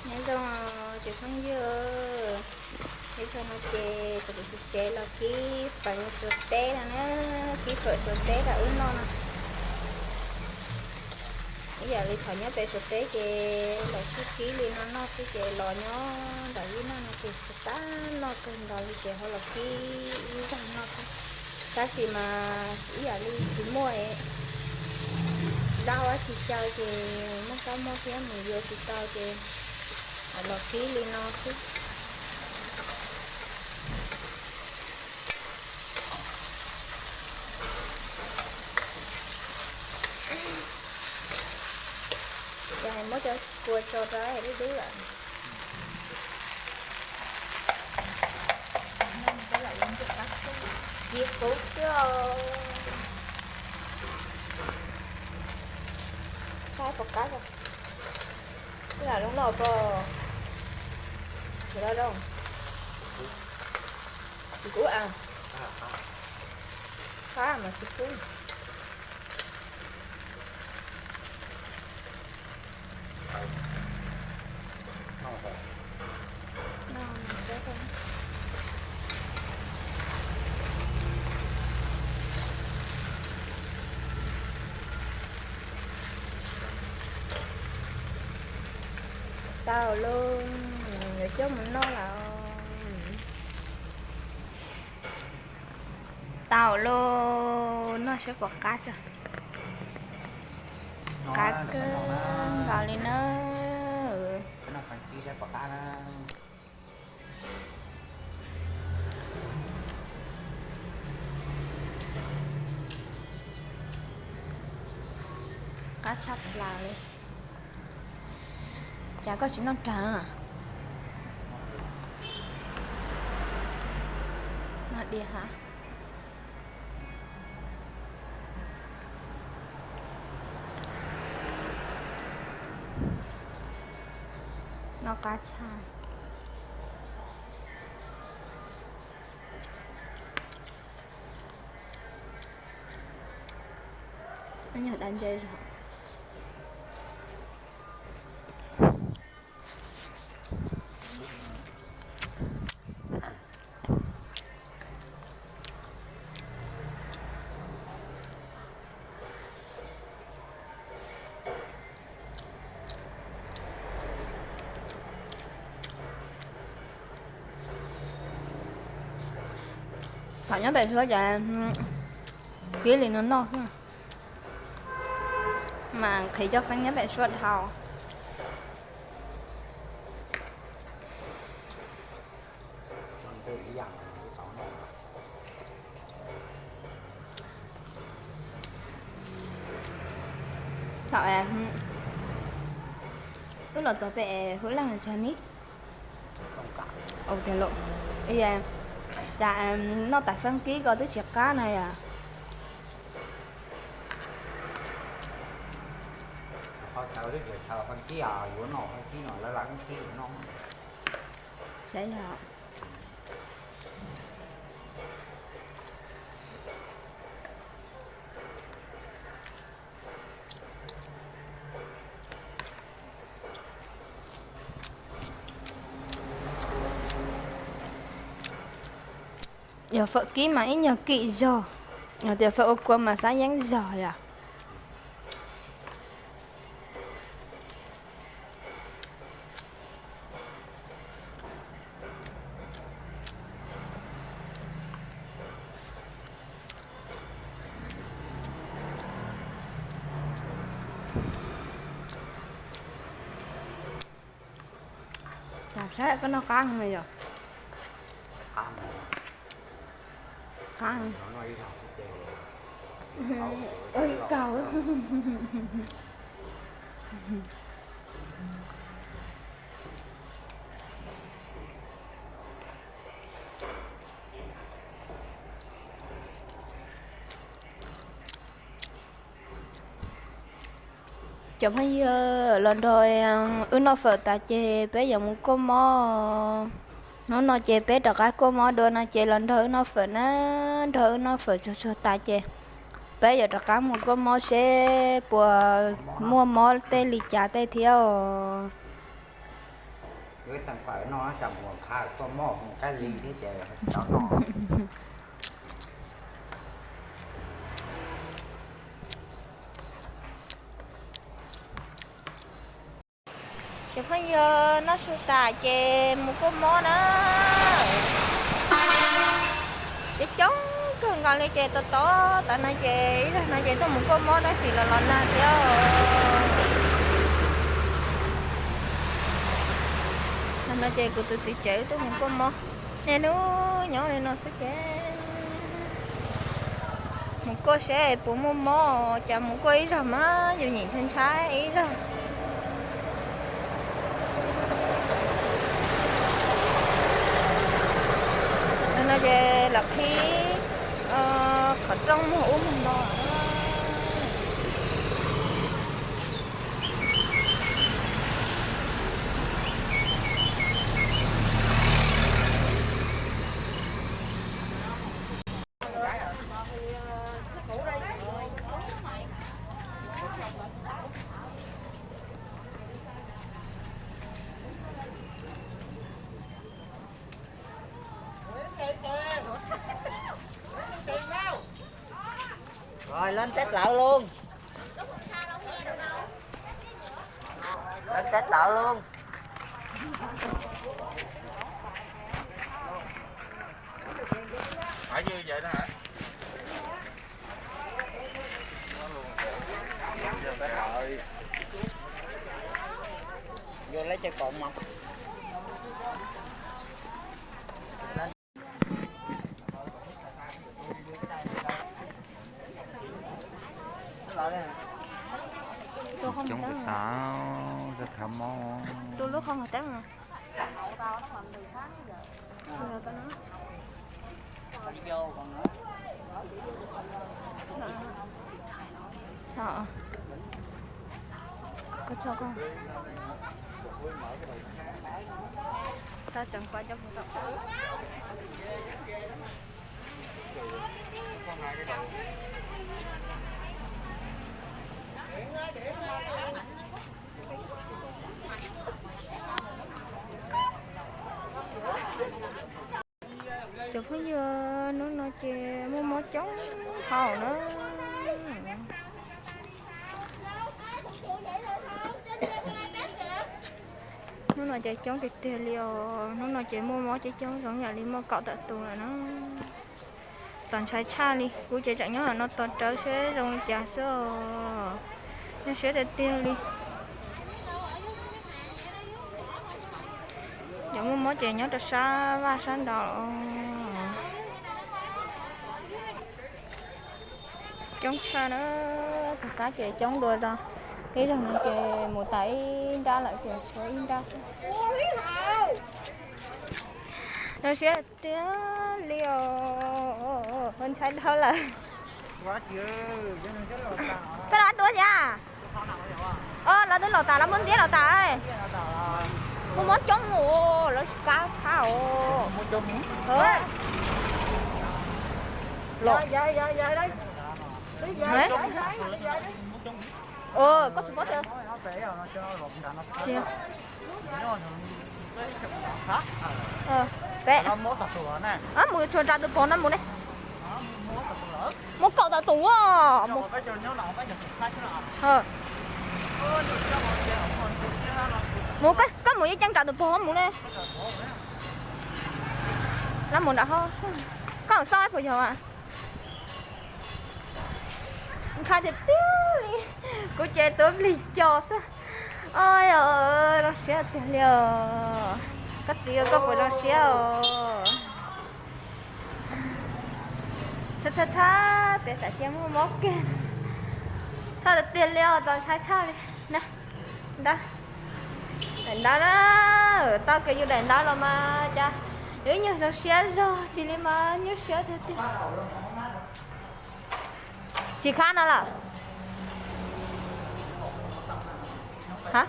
Nyob zoo cov phooj ywg, ib zaug no ces kuv tus txiv tsev los kib fawm Suav teb no na, kib fawm Suav teb rau wb noj no. Ib yam li thaum nyob pem Suav teb ces los tsuj kib li no noj xwb ces los nyob nram Vib Naj no ces xav noj kawg nkaus li ces ho los kib ib zaug noj xwb. Tab sis mas ib yam li tsis muaj dab dab tsi xyaw ces muaj kab muaj thiab mus yuav tsis tau ces los kib li no xwb. Ces hais muab cov kua tso rau dub dub lawm. Ci qub xwb os. Saib pom qab os. Twb lam zoo noj pom. Ua zoo. Ci qub a. Qab mas ci qub. Tau lauj, yuav coj mus noj lawm. Tau lauj, noj saib puas qab tso. Qab kawg nkaus li na. Qab tshaj plaws li. Cas koj tsis noj rag? Noj diav hab. Noj qab tshaj. Nyuag dab ntse zog. Thaum nyob pem suab cas kib li no noj xwb, mas qhia cov feeb nyob pem suab dhau. Thaum wb los txog pem Hwb Leej tsag ni. Tiag lauj, cas noj tais feeb kib ko twb tsis qab na yom. Saib yog. Yog fawm kib mas ib nyuag kim zog, yog tias fawm ua kua mas xav yeeb zog yom. Saib koj noj qab no yom. Qab. Kaus. Cov phooj ywg, los nrog wb noj fawm tas ces peb yuav mus kuaj mob. Hnub no ces peb rov qab kuaj mob dua no ces los nrog wb noj fawm na, nrog wb noj fawm tsuag tsuag tas ces peb yuav rov qab mus kuaj mob seb puas muaj mob tej li cas tej thiab os. Pawg no xyov mus khaws kua mob mus kab li thiab ces cov no. Cov phooj ywg, noj su tas ces mus kuaj mob na. Coob coob kawg nkaus li ces tos tos tas no ces ib zaug no ces tuaj mus kuaj mob tab sis los los nag thiab. Tag no ces kuv tus txiv tsev wb tuaj mus kuaj mob. Niaj hnub nyob li no xwb ces mus kuaj seb puas muaj mob, cas mus kuaj ib zaug mas yus nyiam ntshai ntshai ib zaug. Tag no ces lam qhib qhov rooj muag ub muag no. Rồi lên test lợn luôn. Lên test lợn luôn. Phải như vậy đó hả? Vô lấy chai cồn mà. Coob tau, tau khav mob. Tus lub qhov teeb. Cov phooj ywg, hnub no ces muaj mob coob thaum na. Hnub no ces coob tiag tiag li os. Hnub no ces muaj mob coob coob zoo yam li muaj kaum tawm tus lawm na. Txaus ntshai tshaj li, kuv ces tseem nyob no tos rawv seb zoo li cas xwb os. Nyuaj siab tiag tiag li. Cov muaj mob ces nyob rau sab vaj sab nraud. Coob tshaj na, tus kab ces coob dua zog. Ib zaug no ces mus tas ib nrab lawm ces tshuav ib nrab xwb. Zoo siab tiag li os, ntshai dhau lawm. Koj rov tuaj thiab? Lawv twb los tas, lawv muab ntiab los tas. Muaj mob coob os, lawv tsis kam qab os. Koj tsis paub tias peb mus tsuag nram tus pov no mus ne. Muab kaum tawm tus. Mus, koj mus yeej ceeb nram tus pov mus ne. Lawv mus nram hauv. Koj xauj puas yog? Ntshai tiag tiag li. Kuv ces tuav nplig co xwb. Oj, zoo siab tiag li os. Koj txiv, koj puas zoo siab os? Txhaj txhaj txhaj, tias tsam cia muaj mob kiag. Txhaj tiag tiag li os, txaus ntshai tshaj li. Na, ntawd, daim ntawv na, tau kiag yus daim ntawv los mas cas yuav ib nyuag zoo siab zog tsis li mas nyuaj siab tiag tiag. Tsis khab no lawm. Ha?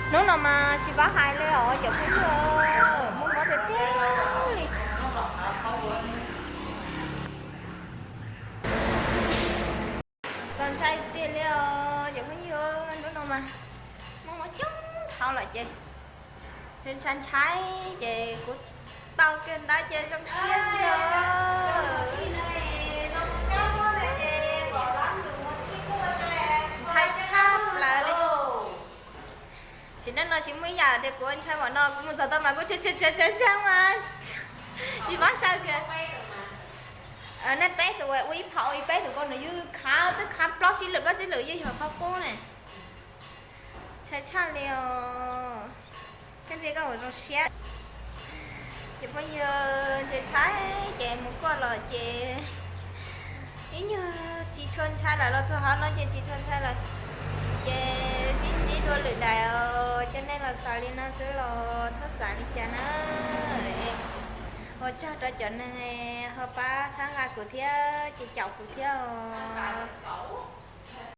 Hnub no mas tsis paub hais li os cov phooj ywg, muaj mob tiag tiag li. Lawm ces ntshai ntshai ces kuv tau kiag ntawd ces zoo siab. Ntshai tshaj plaws li. Sim neej no tsis muaj ib yam tias kuv ntshai mam no, kuv mus txog tau mas kuv tshee tshee tshee tshee mas tsis pab saw kiag. Nej peb tus ua ib phaum ib peb tus ko nws yeej khav twb khav plaub tsib lwm plaub tsib lwm yeej yog qhov qub ne. Ntshai tshaj li os. Koj ntxim koj ua zoo siab. Ces phooj ywg ntshai ntshai ces mus kuaj los ces ib nyuag tsis tshua ntshai lawm, los txog hauv no ces tsis tshua ntshai lawm. Ces sib ntsib dua lwm daim os, cov nej los xav li no xwb los txhob xav li cas na. Ua tsaug rau cov neeg ho pab txhawb nqa kuv thiab ces caum kuv thiab os.